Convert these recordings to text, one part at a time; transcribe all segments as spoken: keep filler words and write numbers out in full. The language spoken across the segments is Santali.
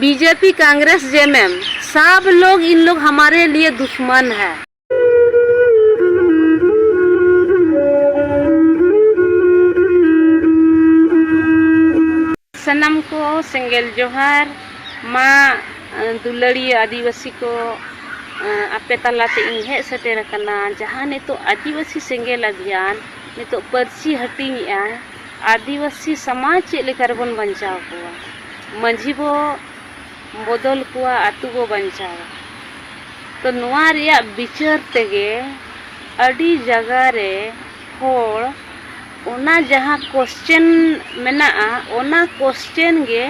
बीजेपी, कांग्रेस, जेएमएम, सब लोग, इन लोग हमारे लिए दुश्मन है। ᱥᱟᱱᱟᱢ ᱠᱚ ᱥᱮᱸᱜᱮᱞ ᱡᱚᱦᱟᱨ᱾ ᱢᱟ, ᱫᱩᱞᱟᱹᱲᱤᱭᱟᱹ ᱟᱹᱫᱤᱵᱟᱹᱥᱤ ᱠᱚ, ᱟᱯᱮ ᱛᱟᱞᱟᱛᱮ ᱤᱧ ᱦᱮᱡ ᱥᱮᱴᱮᱨ ᱟᱠᱟᱱᱟ᱾ ᱡᱟᱦᱟᱸ ᱱᱤᱛᱚᱜ ᱟᱹᱫᱤᱵᱟᱹᱥᱤ ᱥᱮᱸᱜᱮᱞ ᱚᱵᱷᱤᱭᱟᱱ ᱱᱤᱛᱚᱜ ᱯᱟᱹᱨᱥᱤ ᱦᱟᱹᱴᱤᱧᱮᱜᱼᱟ, ᱟᱹᱫᱤᱵᱟᱹᱥᱤ ᱥᱚᱢᱟᱡᱽ ᱪᱮᱫ ᱞᱮᱠᱟ ᱨᱮᱵᱚᱱ ᱵᱟᱧᱪᱟᱣ ᱠᱚᱣᱟ? ᱢᱟᱹᱡᱷᱤ ᱵᱚ ᱵᱚᱫᱚᱞ ᱠᱚᱣᱟ, ᱟᱹᱛᱩ ᱵᱚ ᱵᱟᱧᱪᱟᱣᱟ᱾ ᱛᱚ ᱱᱚᱣᱟ ᱨᱮᱭᱟᱜ ᱵᱤᱪᱟᱹᱨ ᱛᱮᱜᱮ ᱟᱹᱰᱤ ᱡᱟᱭᱜᱟ ᱨᱮ ᱦᱚᱲ ᱚᱱᱟ ᱡᱟᱦᱟᱸ ᱠᱚᱥᱪᱮᱱ ᱢᱮᱱᱟᱜᱼᱟ, ᱚᱱᱟ ᱠᱚᱥᱪᱮᱱ ᱜᱮ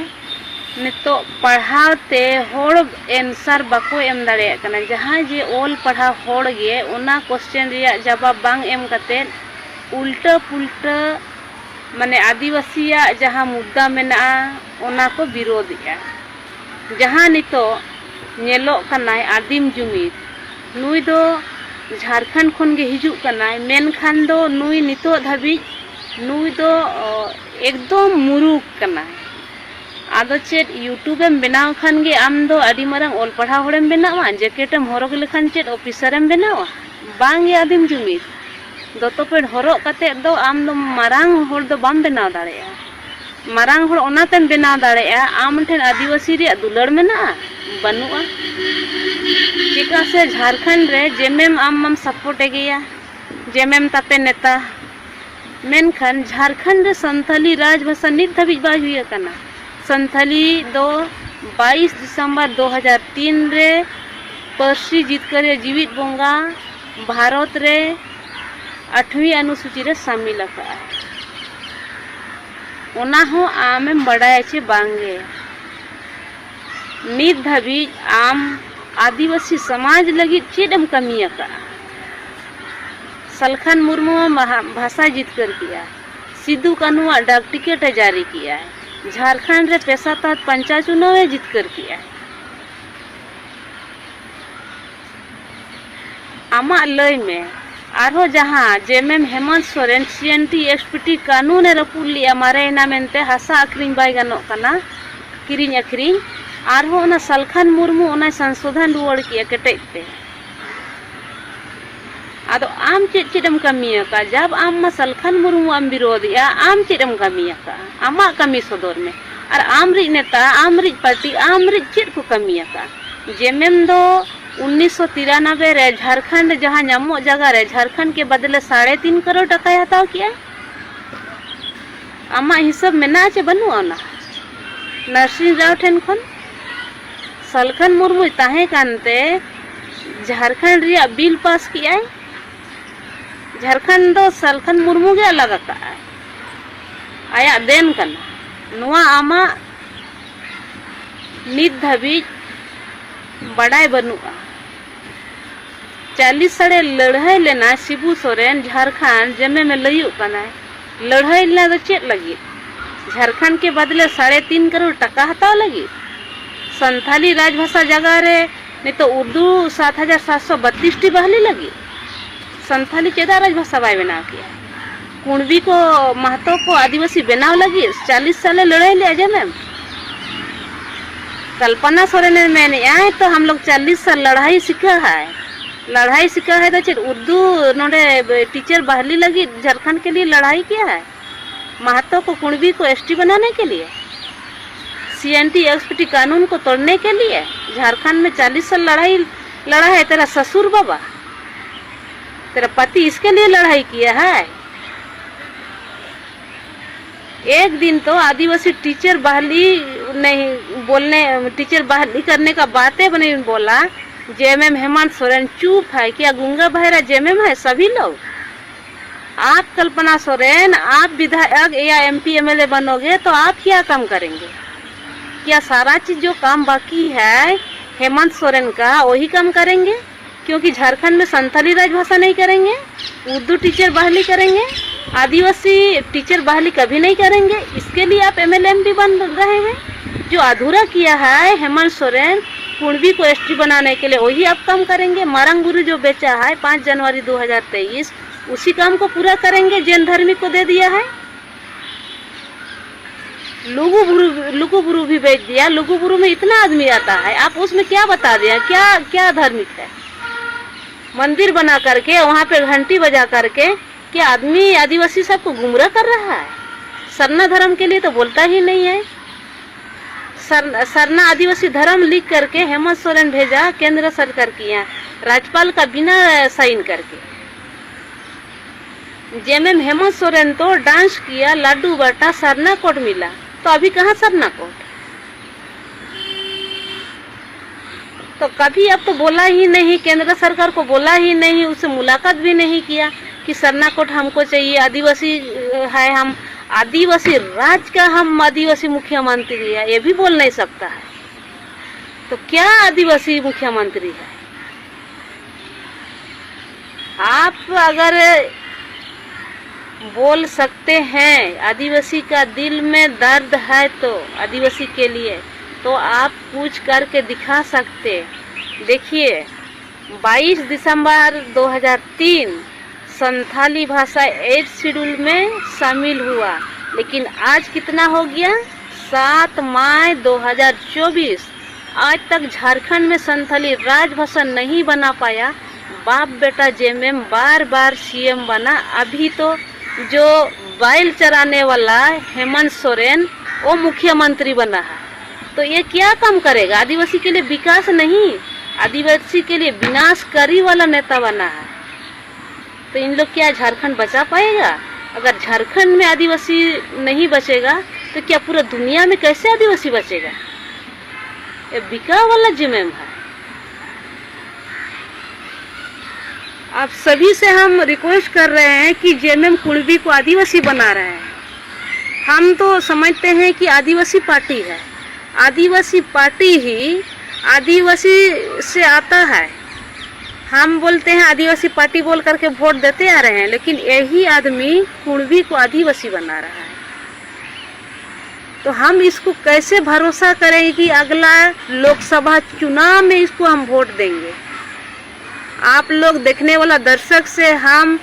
ᱱᱤᱛᱚᱜ ᱯᱟᱲᱦᱟᱣ ᱛᱮ ᱦᱚᱲ ᱮᱱᱥᱟᱨ ᱵᱟᱠᱚ ᱮᱢ ᱫᱟᱲᱮᱭᱟᱜ ᱠᱟᱱᱟ᱾ ᱡᱟᱦᱟᱸᱭ ᱡᱮ ᱚᱞ ᱯᱟᱲᱦᱟᱣ ᱦᱚᱲ ᱜᱮ ᱚᱱᱟ ᱠᱚᱥᱪᱮᱱ ᱨᱮᱭᱟᱜ ᱡᱟᱵᱟᱵ ᱵᱟᱝ ᱮᱢ ᱠᱟᱛᱮᱫ ᱩᱞᱴᱟᱹ ᱯᱩᱞᱴᱟᱹ, ᱢᱟᱱᱮ, ᱟᱹᱫᱤᱵᱟᱹᱥᱤᱭᱟᱜ ᱡᱟᱦᱟᱸ ᱢᱩᱫᱽᱫᱟ ᱢᱮᱱᱟᱜᱼᱟ, ᱚᱱᱟ ᱠᱚ ᱵᱤᱨᱳᱫᱷᱮᱜᱼᱟ᱾ ᱡᱟᱦᱟᱸ ᱱᱤᱛᱚᱜ ᱧᱮᱞᱚᱜ ᱠᱟᱱᱟᱭ ᱟᱹᱫᱤᱢ ᱡᱩᱢᱤᱫ, ᱱᱩᱭ ᱫᱚ ᱡᱷᱟᱲᱠᱷᱚᱸᱰ ᱠᱷᱚᱱ ᱜᱮ ᱦᱤᱡᱩᱜ ᱠᱟᱱᱟᱭ, ᱢᱮᱱᱠᱷᱟᱱ ᱫᱚ ᱱᱩᱭ ᱱᱤᱛᱚᱜ ᱫᱷᱟᱹᱵᱤᱡ ᱱᱩᱭ ᱫᱚ, ᱚ, ᱮᱠᱫᱚᱢ ᱢᱩᱨᱩᱠ ᱠᱟᱱᱟᱭ᱾ ᱟᱫᱚ ᱪᱮᱫ YouTube ᱮᱢ ᱵᱮᱱᱟᱣ ᱠᱷᱟᱱ ᱜᱮ ᱟᱢ ᱫᱚ ᱟᱹᱰᱤ ᱢᱟᱨᱟᱝ ᱚᱞ ᱯᱟᱲᱦᱟᱣ ᱦᱚᱲᱮᱢ ᱵᱮᱱᱟᱣᱟ? ᱡᱮᱠᱮᱴ ᱮᱢ ᱦᱚᱨᱚᱜ ᱞᱮᱠᱷᱟᱱ ᱪᱮᱫ ᱚᱯᱷᱤᱥᱟᱨ ᱮᱢ ᱵᱮᱱᱟᱣᱟ? ᱵᱟᱝ ᱜᱮ ᱟᱹᱫᱤᱢ ᱡᱩᱢᱤᱫ᱾ ᱫᱚᱛᱚ ᱯᱮᱱᱴ ᱦᱚᱨᱚᱜ ᱠᱟᱛᱮᱫ ᱫᱚ ᱟᱢ ᱫᱚ ᱢᱟᱨᱟᱝ ᱦᱚᱲ ᱫᱚ ᱵᱟᱢ ᱵᱮᱱᱟᱣ ᱫᱟᱲᱮᱭᱟᱜᱼᱟ᱾ ᱢᱟᱨᱟᱝ ᱦᱚᱲ ᱚᱱᱟᱛᱮᱢ ᱵᱮᱱᱟᱣ ᱫᱟᱲᱮᱭᱟᱜᱼᱟ, ᱟᱢ ᱴᱷᱮᱱ ᱟᱹᱫᱤᱵᱟᱹᱥᱤ ᱨᱮᱭᱟᱜ ᱫᱩᱞᱟᱹᱲ ᱢᱮᱱᱟᱜᱼᱟ? ᱵᱟᱹᱱᱩᱜᱼᱟ᱾ ᱪᱮᱫᱟᱜ ᱥᱮ ᱡᱷᱟᱲᱠᱷᱚᱸᱰ ᱨᱮ ᱡᱮᱢᱮᱢ ᱟᱢ ᱢᱟᱢ ᱥᱟᱯᱳᱨᱴ ᱮ ᱜᱮᱭᱟ, ᱡᱮᱢᱮᱢ ᱛᱟᱯᱮ ᱱᱮᱛᱟ, ᱢᱮᱱᱠᱷᱟᱱ ᱡᱷᱟᱲᱠᱷᱚᱸᱰ ᱨᱮ ᱥᱟᱱᱛᱷᱟᱞᱤ ᱨᱟᱡᱽ ᱵᱷᱟᱥᱟ ᱱᱤᱛ ᱫᱷᱟᱹᱵᱤᱡ ᱵᱟᱭ ᱦᱩᱭ ᱟᱠᱟᱱᱟ᱾ ᱥᱟᱱᱛᱷᱟᱞᱤ ᱫᱚ ᱵᱟᱭᱤᱥ ᱰᱤᱥᱮᱢᱵᱚᱨ ᱫᱩ ᱦᱟᱡᱟᱨ ᱛᱤᱱ ᱨᱮ ᱯᱟᱹᱨᱥᱤ ᱡᱤᱛᱠᱟᱹᱨᱤᱭᱟᱹ ᱡᱤᱣᱤᱫ ᱵᱚᱸᱜᱟ ᱵᱷᱟᱨᱚᱛ ᱨᱮ ᱟᱴᱷᱣᱤ ᱚᱱᱩᱥᱩᱪᱤ ᱨᱮ ᱥᱟᱢᱤᱞ ᱟᱠᱟᱫᱼᱟ᱾ ᱚᱱᱟ ᱦᱚᱸ ᱟᱢᱮᱢ ᱵᱟᱰᱟᱭᱟ ᱪᱮ ᱵᱟᱝᱜᱮ? ᱱᱤᱛ ᱫᱷᱟᱹᱵᱤᱡ ᱟᱢ ᱟᱹᱫᱤᱵᱟᱹᱥᱤ ᱥᱚᱢᱟᱡᱽ ᱞᱟᱹᱜᱤᱫ ᱪᱮᱫ ᱮᱢ ᱠᱟᱹᱢᱤ ᱟᱠᱟᱫᱼᱟ? ᱥᱟᱞᱠᱷᱟᱱ ᱢᱩᱨᱢᱩ ᱢᱟᱦᱟ-, ᱵᱷᱟᱥᱟᱭ ᱡᱤᱛᱠᱟᱹᱨ ᱠᱮᱜᱼᱟ, ᱥᱤᱫᱩ ᱠᱟᱹᱱᱦᱩᱣᱟᱜ ᱰᱟᱠ ᱴᱤᱠᱤᱴ ᱮ ᱡᱟᱹᱨᱤ ᱠᱮᱜᱼᱟ, ᱡᱷᱟᱲᱠᱷᱚᱸᱰ ᱨᱮ ᱯᱮᱥᱟ ᱛᱟᱦᱮᱸᱫ ᱯᱟᱧᱪᱟᱭᱮᱛ ᱪᱩᱱᱟᱣ ᱮ ᱡᱤᱛᱠᱟᱹᱨ ᱠᱮᱜᱼᱟ᱾ ᱟᱢᱟᱜ ᱞᱟᱹᱭ ᱢᱮ, ᱟᱨᱦᱚᱸ ᱡᱟᱦᱟᱸ ᱡᱮᱢᱮᱢ ᱦᱮᱢᱚᱱᱛ ᱥᱚᱨᱮᱱ ᱥᱤ N T S P T ᱠᱟᱹᱱᱩᱱ ᱮ ᱨᱟᱹᱯᱩᱫ ᱞᱮᱜᱼᱟ, ᱢᱟᱨᱮᱭᱮᱱᱟ ᱢᱮᱱᱛᱮ ᱦᱟᱥᱟ ᱟᱹᱠᱷᱨᱤᱧ ᱵᱟᱭ ᱜᱟᱱᱚᱜ ᱠᱟᱱᱟ, ᱠᱤᱨᱤᱧ ᱟᱹᱠᱷᱨᱤᱧ, ᱟᱨᱦᱚᱸ ᱚᱱᱟ ᱥᱟᱞᱠᱷᱟᱱ ᱢᱩᱨᱢᱩ ᱚᱱᱟᱭ ᱥᱚᱝᱥᱳᱫᱷᱚᱱ ᱨᱩᱣᱟᱹᱲ ᱠᱮᱜᱼᱟ ᱠᱮᱴᱮᱡ ᱛᱮ᱾ ᱟᱫᱚ ᱟᱢ ᱪᱮᱫ ᱪᱮᱫ ᱮᱢ ᱠᱟᱹᱢᱤ ᱟᱠᱟᱫ? ᱡᱟᱵ ᱟᱢ ᱢᱟ ᱥᱟᱞᱠᱷᱟᱱ ᱢᱩᱨᱢᱩ ᱮᱢ ᱵᱤᱨᱳᱫᱷᱮᱜᱼᱟ, ᱟᱢ ᱪᱮᱫ ᱮᱢ ᱠᱟᱹᱢᱤ ᱟᱠᱟᱫᱼᱟ? ᱟᱢᱟᱜ ᱠᱟᱹᱢᱤ ᱥᱚᱫᱚᱨ ᱢᱮ᱾ ᱟᱨ ᱟᱢ ᱨᱤᱡ ᱱᱮᱛᱟ, ᱟᱢ ᱨᱤᱡ ᱯᱟᱨᱴᱤ, ᱟᱢ ᱨᱤᱡ ᱪᱮᱫ ᱠᱚ ᱠᱟᱹᱢᱤ ᱟᱠᱟᱫᱼᱟ? ᱡᱮᱢᱮᱢ ᱫᱚ ᱩᱱᱤᱥᱥᱚ ᱛᱤᱨᱟᱱᱚᱵᱵᱳᱭ ᱨᱮ ᱡᱷᱟᱲᱠᱷᱚᱸᱰ ᱡᱟᱦᱟᱸ ᱧᱟᱢᱚᱜ ᱡᱟᱭᱜᱟ ᱨᱮ ᱡᱷᱟᱲᱠᱷᱚᱸᱰ ᱠᱮ ᱵᱟᱫᱞᱮ ᱥᱟᱲᱮ ᱛᱤᱱ ᱠᱟᱨᱳᱲ ᱴᱟᱠᱟᱭ ᱦᱟᱛᱟᱣ ᱠᱮᱜᱼᱟ᱾ ᱟᱢᱟᱜ ᱦᱤᱥᱟᱹᱵ ᱢᱮᱱᱟᱜᱼᱟ ᱪᱮ ᱵᱟᱹᱱᱩᱜᱼᱟ ᱚᱱᱟ? ᱱᱟᱨᱥᱤᱝ ᱨᱟᱣ ᱴᱷᱮᱱ ᱠᱷᱚᱱ᱾ ᱥᱟᱞᱠᱷᱟᱱ ᱢᱩᱨᱢᱩᱭ ᱛᱟᱦᱮᱸ ᱠᱟᱱᱛᱮ ᱡᱷᱟᱲᱠᱷᱚᱸᱰ ᱨᱮᱭᱟᱜ ᱵᱤᱞ ᱯᱟᱥ ᱠᱮᱜᱼᱟᱭ᱾ ᱡᱷᱟᱲᱠᱷᱚᱸᱰ ᱫᱚ ᱥᱟᱞᱠᱷᱟᱱ ᱢᱩᱨᱢᱩ ᱜᱮ ᱟᱞᱟᱜ ᱟᱠᱟᱫᱼᱟᱭ, ᱟᱭᱟᱜ ᱫᱮᱱ ᱠᱟᱱᱟ᱾ ᱱᱚᱣᱟ ᱟᱢᱟᱜ ᱱᱤᱛ ᱫᱷᱟᱹᱵᱤᱡ ᱵᱟᱰᱟᱭ ᱵᱟᱹᱱᱩᱜᱼᱟ᱾ ᱪᱟᱞᱤᱥ ᱥᱟᱞᱮ ᱞᱟᱹᱲᱦᱟᱹᱭ ᱞᱮᱱᱟ ᱥᱤᱵᱩ ᱥᱚᱨᱮᱱ, ᱡᱷᱟᱲᱠᱷᱚᱸᱰ ᱡᱮᱢᱮᱢᱮ ᱞᱟᱹᱭᱩᱜ ᱠᱟᱱᱟᱭ᱾ ᱞᱟᱹᱲᱦᱟᱹᱭ ᱞᱮᱱᱟ ᱫᱚ ᱪᱮᱫ ᱞᱟᱹᱜᱤᱫ? ᱡᱷᱟᱲᱠᱷᱚᱸᱰ ᱠᱮ ᱵᱟᱫᱞᱮ ᱥᱟᱲᱮ ᱛᱤᱱ ᱠᱟᱨᱳᱲ ᱴᱟᱠᱟ ᱦᱟᱛᱟᱣ ᱞᱟᱹᱜᱤᱫ? ᱥᱟᱱᱛᱷᱟᱞᱤ ᱨᱟᱡᱽᱵᱷᱟᱥᱟ ᱡᱟᱭᱜᱟ ᱨᱮ ᱱᱤᱛᱚᱜ ᱩᱨᱫᱩ ᱥᱟᱛ ᱦᱟᱡᱟᱨ ᱥᱟᱛᱥᱚ ᱵᱟᱛᱤᱥ ᱴᱤ ᱵᱟᱦᱞᱤ ᱞᱟᱹᱜᱤᱫ? ᱥᱟᱱᱛᱷᱟᱞᱤ ᱪᱮᱫᱟᱜ ᱨᱟᱡᱽᱵᱷᱟᱥᱟ ᱵᱟᱭ ᱵᱮᱱᱟᱣ ᱠᱮᱜᱼᱟ? ᱠᱩᱬᱵᱤ ᱠᱚ, ᱢᱟᱦᱛᱚ ᱠᱚ, ᱟᱹᱫᱤᱵᱟᱹᱥᱤ ᱵᱮᱱᱟᱣ ᱞᱟᱹᱜᱤᱫ ᱪᱟᱞᱤᱥ ᱥᱟᱞᱮ ᱞᱟᱹᱲᱦᱟᱹᱭ ᱞᱮᱜᱼᱟ ᱡᱮᱢᱮᱢ᱾ ᱠᱚᱞᱯᱚᱱᱟ ᱥᱚᱨᱮᱱᱮ ᱢᱮᱱᱮᱜᱼᱟᱭ, "ᱛᱚ ᱦᱟᱢ ᱞᱳᱜ ᱪᱟᱞᱤᱥ ᱥᱟᱞ ᱞᱟᱲᱦᱟᱭ ᱥᱤᱠᱷᱟ ᱦᱟᱭ, ᱞᱟᱲᱦᱟᱭ ᱥᱤᱠᱷᱟ ᱦᱟᱭ ᱫᱚ ᱪᱮᱫ ᱩᱨᱫᱩ ᱱᱚᱰᱮ ᱴᱤᱪᱟᱨ ᱵᱟᱦᱞᱤ ᱞᱟᱹᱜᱤᱫ ᱡᱷᱟᱨᱠᱷᱚᱸᱰ ᱠᱮ ᱞᱤᱭᱮ ᱞᱟᱲᱦᱟᱭ ᱠᱤᱭᱟ ᱦᱟᱭ? ᱢᱟᱦᱛᱚ ᱠᱚ ᱠᱩᱬᱵᱤ ᱠᱚ ᱮᱥ ᱴᱤ ᱵᱟᱱᱟᱱᱮ ᱠᱮ ᱞᱤᱭᱮ? ᱥᱤ ᱮᱱ ᱴᱤ ᱮᱥ ᱴᱤ ᱠᱟᱱᱩᱱ ᱠᱚ ᱛᱚᱲᱱᱮ ᱠᱮ ᱞᱤᱭᱮ ᱡᱷᱟᱨᱠᱷᱚᱸᱰ ᱢᱮ ᱪᱟᱞᱤᱥ ᱥᱟᱞ ᱞᱟᱲᱦᱟᱭ, ᱞᱟᱲᱦᱟᱭ ᱛᱮᱨᱟ ᱥᱟᱥᱩᱨ ᱵᱟᱵᱟ, ᱛᱮᱨᱟ ᱯᱟᱛᱤ ᱤᱥᱠᱮ ᱞᱤᱭᱮ ᱞᱟᱲᱦᱟᱭ ᱠᱤᱭᱟ ᱦᱟᱭ?" एक दिन तो आदिवासी टीचर बहाली नहीं बोलने, टीचर बहाली करने का बातें नहीं बोला। जेएमएम हेमंत सोरेन चुप है, क्या गूंगा बहरा जेएमएम है सभी लोग? आप कल्पना सोरेन, आप विधायक या एमपी एमएलए बनोगे तो आप क्या काम करेंगे? क्या सारा चीज जो काम बाकी है हेमंत सोरेन का, वही काम करेंगे? क्योंकि झारखंड में संथाली राजभाषा नहीं करेंगे, उर्दू टीचर बहाली करेंगे, आदिवासी टीचर बहाली कभी नहीं करेंगे। इसके लिए आप एमएलए एमपी बन रहे हैं। जो अधूरा किया है हेमंत सोरेन, कुणबी को एसटी बनाने के लिए, वही आप काम करेंगे। मारंग गुरु जो बेचा है पाँच जनवरी दो हज़ार तेईस, उसी काम को पूरा करेंगे। जैन धर्मी को दे दिया है। लुगु बुरु, लुगु बुरु भी बेच दिया। लुगु बुरु में इतना आदमी आता है, आप उसमें क्या बता दिया, क्या क्या धार्मिक है? मंदिर बना करके, वहां पे घंटी बजा करके क्या आदमी आदिवासी सबको गुमराह कर रहा है? सरना धर्म के लिए तो बोलता ही नहीं है। सर, सरना आदिवासी धर्म लिख करके हेमंत सोरेन भेजा केंद्र सरकार के यहाँ, राज्यपाल का बिना साइन करके। जेएमएम हेमंत सोरेन तो डांस किया, लड्डू बांटा, सरना कोड मिला, तो अभी कहाँ सरना कोड? तो कभी अब तो बोला ही नहीं, केंद्र सरकार को बोला ही नहीं, उससे मुलाकात भी नहीं किया कि सरना कोड हमको चाहिए, आदिवासी है हम, आदिवासी राज का हम आदिवासी मुख्यमंत्री है, ये भी बोल नहीं सकता है। तो क्या आदिवासी मुख्यमंत्री है? आप अगर बोल सकते हैं, आदिवासी का दिल में दर्द है तो आदिवासी के लिए, तो आप कुछ करके दिखा सकते। देखिए, बाईस दिसंबर दो हज़ार तीन संथाली भाषा एट शेड्यूल में शामिल हुआ, लेकिन आज कितना हो गया? सात मई दो हज़ार चौबीस। आज तक झारखंड में संथाली राजभाषा नहीं बना पाया। बाप बेटा जेएमएम बार बार सीएम बना, अभी तो जो बैल चराने वाला हेमंत सोरेन वो मुख्यमंत्री बना है। तो ये क्या काम करेगा? आदिवासी के लिए विकास नहीं, आदिवासी के लिए विनाशकारी वाला नेता बना है। तो इन लोग क्या झारखंड बचा पाएगा? अगर झारखंड में आदिवासी नहीं बचेगा तो क्या पूरा दुनिया में कैसे आदिवासी बचेगा? ये बिका वाला जेएमएम है। आप सभी से हम रिक्वेस्ट कर रहे हैं कि जेएमएम कुणबी को आदिवासी बना रहे हैं। हम तो समझते हैं कि आदिवासी पार्टी है, आदिवासी पार्टी ही आदिवासी से आता है। हम बोलते हैं आदिवासी पार्टी बोल करके वोट देते आ रहे हैं, लेकिन यही आदमी कुणबी को आदिवासी बना रहा है। तो हम इसको कैसे भरोसा करें कि अगला लोकसभा चुनाव में इसको हम वोट देंगे? आप लोग देखने वाला दर्शक से हम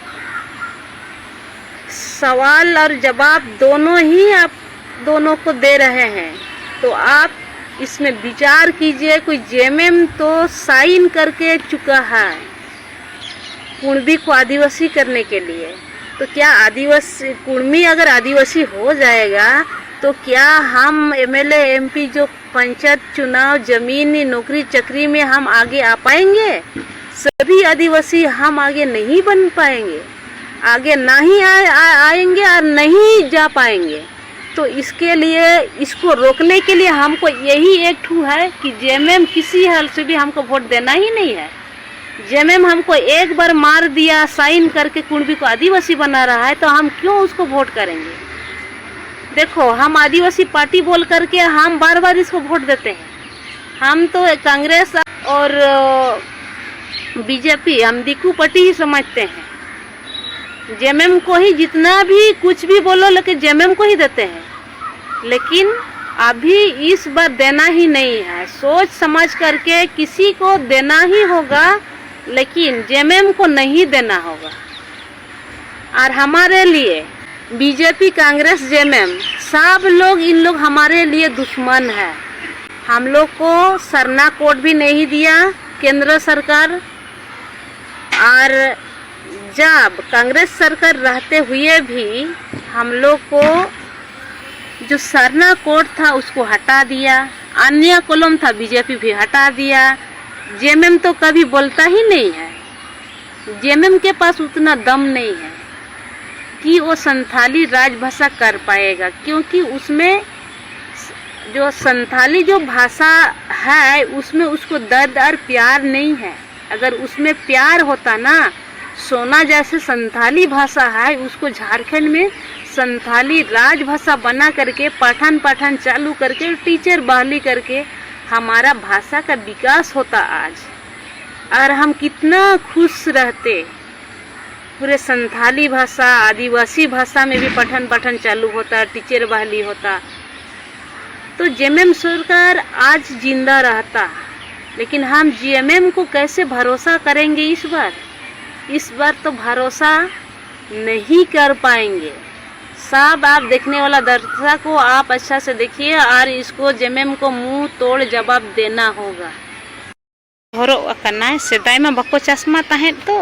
सवाल और जवाब दोनों ही आप दोनों को दे रहे हैं। तो आप इसमें विचार कीजिए, कोई जेएमएम तो साइन करके चुका है कुणबी को आदिवासी करने के लिए। तो क्या आदिवासी, कुणबी अगर आदिवासी हो जाएगा, तो क्या हम एमएलए, एमपी जो पंचायत चुनाव, जमीन, नौकरी, चाकरी में हम आगे आ पाएंगे? सभी आदिवासी हम आगे नहीं बन पाएंगे, आगे नहीं आ, आ, आएंगे और नहीं जा पाएंगे। तो इसके लिए, इसको रोकने के लिए हमको यही एक ठू है कि जेएमएम किसी हाल से भी हमको वोट देना ही नहीं है। जेएमएम हमको एक बार मार दिया, साइन करके कुणबी को आदिवासी बना रहा है, तो हम क्यों उसको वोट करेंगे? देखो, हम आदिवासी पार्टी बोल करके हम बार बार इसको वोट देते हैं। हम तो कांग्रेस और बीजेपी, हम दीकू पार्टी ही समझते हैं। जेएमएम को ही, जितना भी कुछ भी बोलो, लेकिन जेएमएम को ही देते हैं। लेकिन अभी इस बार देना ही नहीं है। सोच समझ करके किसी को देना ही होगा, लेकिन जेएमएम को नहीं देना होगा। और हमारे लिए बीजेपी, कांग्रेस, जेएमएम, सब लोग, इन लोग हमारे लिए दुश्मन है। हम लोग को सरना कोड भी नहीं दिया केंद्र सरकार, और जब कांग्रेस सरकार रहते हुए भी हम लोग को जो सरना कोड था, उसको हटा दिया, आन्या कोलम था, बीजेपी भी हटा दिया। जेएमएम तो कभी बोलता ही नहीं है, जेएमएम के पास उतना दम नहीं है कि वो संथाली राजभाषा कर पाएगा, क्योंकि उसमें जो संथाली जो भाषा है, उसमें उसको दर्द और प्यार नहीं है। अगर उसमें प्यार होता ना, सोना जैसे संथाली भाषा है, उसको झारखंड में संथाली राजभाषा बना करके, पठन पाठन चालू करके, टीचर बहाली करके हमारा भाषा का विकास होता आज। और हम कितना खुश रहते। पूरे संथाली भाषा, आदिवासी भाषा में भी पठन पाठन चालू होता, टीचर बहाली होता, तो जेएमएम सरकार आज जिंदा रहता। लेकिन हम जेएमएम को कैसे भरोसा करेंगे इस बार? इस बार तो भरोसा नहीं कर पाएंगे। सब आप देखने वाला दर्शक को आप अच्छा से देखिए और इसको जेएमएम को मुंह तोड़ जवाब देना होगा। ᱦᱚᱨᱚᱜ ᱟᱠᱟᱱᱟᱭ, ᱥᱮᱫᱟᱭ ᱢᱟ ᱵᱟᱠᱚ ᱪᱟᱥᱢᱟ ᱛᱟᱦᱮᱸᱫ ᱛᱚ᱾